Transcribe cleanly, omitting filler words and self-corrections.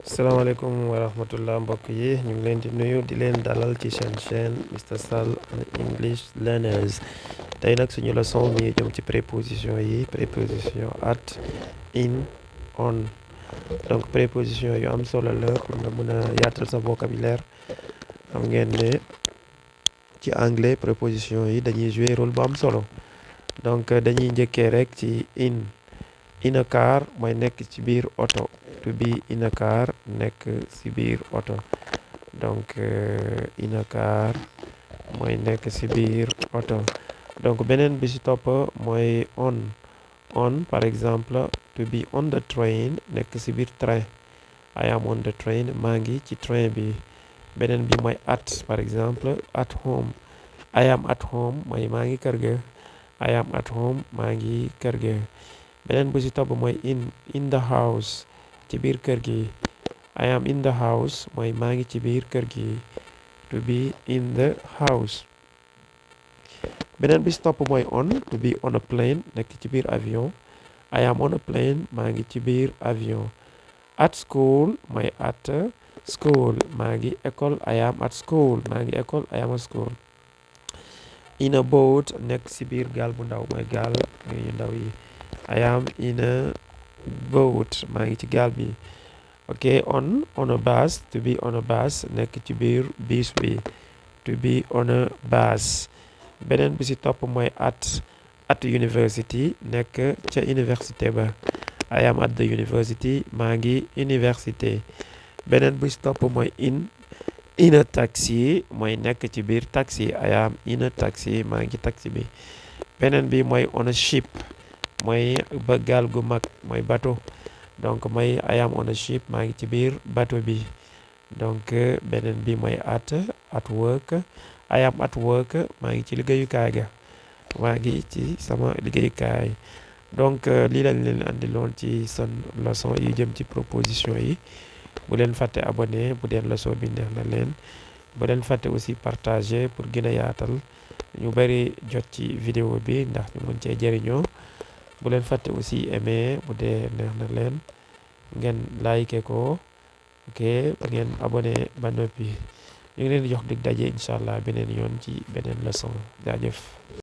Salaamaaleykum wa rahmatullah mbokk yi ñu ngi leen di nuyu di leen dalal ci seen chaîne Mr Sall English Learners tey nag suñu leçon mi ngi jëm ci préposition yi préposition at in on donc préposition yu am solo la pour nga mën a yaatal sa vocabulaire xam ngeen ne ci anglais préposition yi dañuy jouer rôle bu am solo donc dañuy njëkkee rek ci in a car mooy nekk ci biir oto to be in a car nekk ci biir oto donc in a car mooy nekk ci biir oto donc beneen bi ci topp mooy on par exemple to be on the train nekk ci biir train I am on the train maa ngi ci train bi beneen bi mooy at par exemple at home I am at home mooy maa ngi kër ga I am at home maa ngi kër ga beneen bu ci topp mooy in the house ci biir kër gi I am in the house mooy maa ngi ci biir kër gi to be in the house beneen bi ci topp mooy on to be on a plane nekk ci biir avion I am on a plane maa ngi ci biir avion at school mooy at school maa ngi école I am at school maa ngi école I am at school in a boat nekk ci biir gaal bu ndaw mooy gaal yu ndaw yi I am in a boat maa ngi ci gaal bi ok on a bus to be on a bus nekk ci biir bus bi to be on a bus beneen bi ci topp mooy at university nekk ca université ba I am at the university maa ngi université beneen bi ci topp mooy in a taxi mooy nekk ci biir taxi I am in a taxi maa ngi taxi bi beneen bi mooy on a ship mooy ba gaal gu mag mooy bateau donc mooy I am on a ship maa ngi ci biir bateau bi donc beneen bi mooy at work I am at work maa ngi ci liggéeyukaay ga maa ngi ci sama liggéeyukaay donc lii lañ leen andiloon ci son leçon yi jëm ci proposition yi bu leen fàtte abonné bu dee leçon bi neex na leen bu leen fàtte aussi partager pour gën a yaatal ñu bari jot ci vidéo bi ndax ñu mën cee jëriñoo bu leen fàtte aussi aimer bu dee neex na leen ngeen like ko ok ngeen abonné ba noppi ñu ngi leen di jox dig daje incha allah beneen yoon ci beneen leçon jaajëf